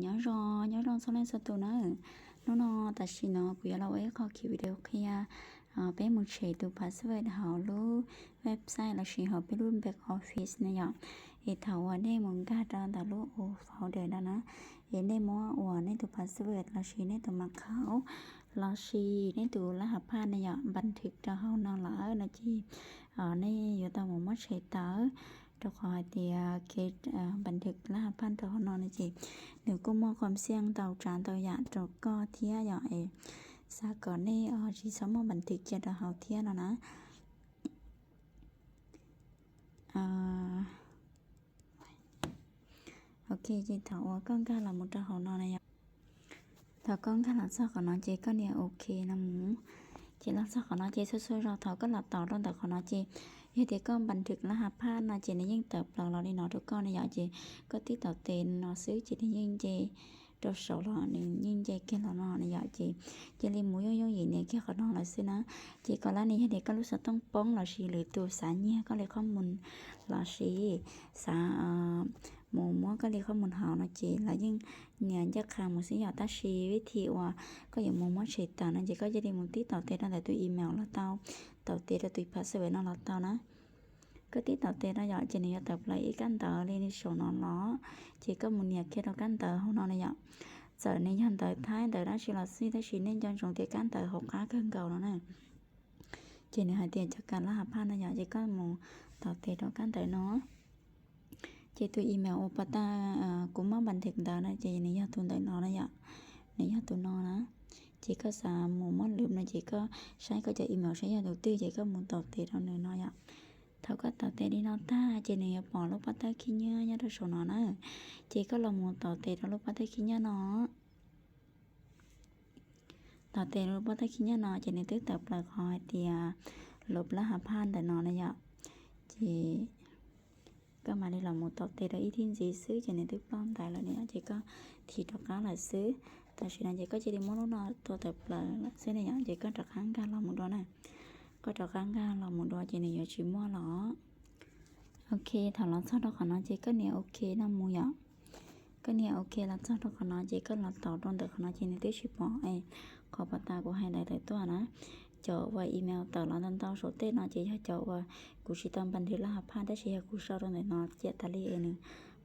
Nyob zoo, nyob zoo txhua leej txhua tus na. Hnub no tam sim no kuv yuav los ua ib qho video qhia peb mus tshem tus password hauv lub website lossis hauv peb lub back office na yom. Es thaum uas nej mus nkag rau ntawm lub folder no na, es nej muab uas nej tus password lossis nej tus mật khẩu lossis nej tus lab hav phaj na yom, npas thwm rau hauv no lawm no ces nej yuav tau mus muab tshem tawm, rau qhov hais tias kev npas thwm lab hav phaj rau hauv no no ces nws kuj muaj qhov xiaj ntau tsav ntau yam rau koj thiab yom. Es xav kom nej tsis txhob muaj npas thwm cia rau hauv thiab no na. Ok, ces thaum uas koj nkag los mus rau hauv no na yom, thaum koj nkag los txog qhov no ces koj nias ok no mus. Ces los txog qhov no ces txhua txhua zaus thaum koj los tau rau ntawm qhov no ces yog tias koj npas thwm lab hav phaj no ces nws yeej tawm plaws los li no rau koj na yom. Ces koj tib taus tes no xwb ces nws yeej nce rau saud los nws yeej nce kiag los no na yom. Ces cia li mus yooj yooj yim nias kiag qhov no lawm xwb na. Ces kom lab nws yog tias koj lub xov tooj poob lossis lwm tus xav nyiag koj li qhov mus lossis xav mus muab koj li qhov mus hauv no ces lawv yeej nias ncaj qha mus xwb yom. Tab sis vib thim uas koj yuav mus muab tshem tawm no ces koj cia li mus tib taus tes rau ntawm tus email los tau, taus tes rau tus password no los tau na. Koj tib taus tes rau yom ces nws yuav tawm plaws ib kab ntawv li saum no los, ces koj mus nias kiag rau kab ntawv hauv no na yom. Txawm nws yog ntawv Thaib ntawv dab tsi los xij tab sis nej nco ntsoov tias kab ntawv hauv qab kawg nkaus no na. Ces nws hais tias cov kam lab hav phaj no yom, ces koj mus taus tes rau kab ntawv no. Ces tus email uas pas tas kuv muab npas thwm ntawd no ces nws yog tus ntawm no na yom, nws yog tus no na. Ces koj xav mus muab lwm no ces koj saib koj cov email saib yog tus twg ces koj mus taus tes rau nws no yom. Thaum koj taus tes li no tag ces nws yuav pom lub pob tawb khib nyiab nyob rau saum no na. Ces koj los mus taus tes rau lub pob tawb khib nyiab no. Taus tes rau lub pob tawb khib nyiab no ces nws twb tawm plaws qhov hais tias lub lab hav phaj ntawm no na yom. Ces koj mam li los mus taus tes rau ib thib ntxiv xwb ces nws twb ploj ntais lawm na yom, ces koj thim rov qab lawm xwb. Tam sim no ces koj cia li muab lub no tua tawm plaws lawm xwb na yom, ces koj rov qab nkag los mus dua na. Koj rov qab nkag los mus dua ces nws yuav tsis muaj los. Ok, thaum los txog rau qhov no ces koj nias ok no mus yom. Koj nias ok los txog rau qhov no ces koj los taus rau ntawm qhov no ces nws twb tsis pom qhov pas tas kuv hais ntawd tawm tuaj na. Cov uas email tawm los ntau ntau saum tej no ces yog cov uas kuv tsis tau npas thwm lab hav phaj tab sis yog kuv sau rau ntawm no ciam tas li es nws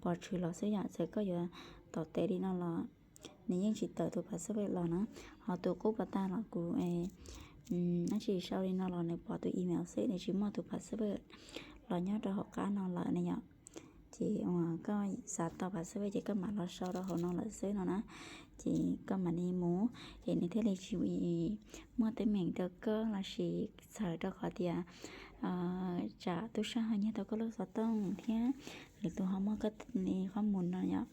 pom tshwm los xwb yom. Txawm koj yuav taus tes li no los nws yeej tsis tawm tus password los na. Ho tus qub pas tas los kuv dab tsi sau li no los nws pom tus email xwb, nws tsis muaj tus password los nyob rau hauv qab no lawm na yom. Ces uas koj xav tau password ces koj mam los sau rau hauv no lawm xwb no na. Ces koj mam li mus es nws thiaj li tsis muaj teeb meem rau koj lossis txhawm rau qhov tias tsam tub sab ho nyiag tau koj lub xov tooj thiab lwm tus ho muab koj li qhov mus no yom.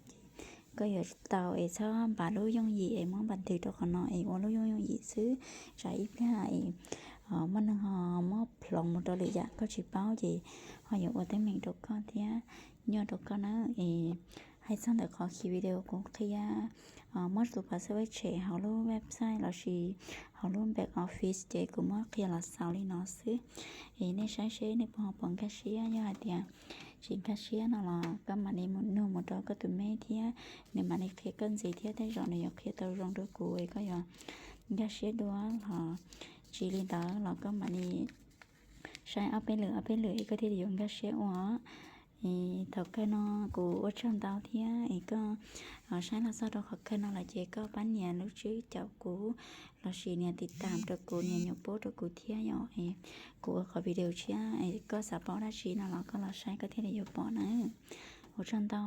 Koj yuav tau es txhob npav lub yooj yim es muab npas thwm rau qhov no es ua lub yooj yooj yim xwb. Tsam ib pliag es muaj neeg ho muab ploov mus rau lwm yam koj tsis paub ces ho yuav ua teeb meem rau koj thiab nyuaj rau koj na. Es hais txog ntawm qhov khi video kuv qhia muab tus password tshem hauv lub website lossis hauv lub back office ces kuv muab qhia los xaus li no xwb. Es nej saib seb nej puas ho pom nkag siab, yog hais tias tsis nkag siab no los koj mam li mus nug mus rau koj tus me thiab nws mam li qhia koj ntxiv thiab tej zaum nws yuav qhia tau zoo rau kuv es koj yuav nkag siab dua los tsis li ntawd los koj mam li saib ob peb lwm ob peb lwm es koj thiaj li yuav nkag siab ua. Es thaum kawg no kuv ua tsaug ntau thiab es koj saib los txog rau qhov kawg no lawm ces koj pab nias lub tswb caum kuv lossis nias tiv tam rau kuv, nias nyuam pub rau kuv thiab yom. Es kuv ua qhov video tshiab es koj xav paub dab tsi no los koj los saib koj thiaj li yuav pom na. Ua tsaug ntau.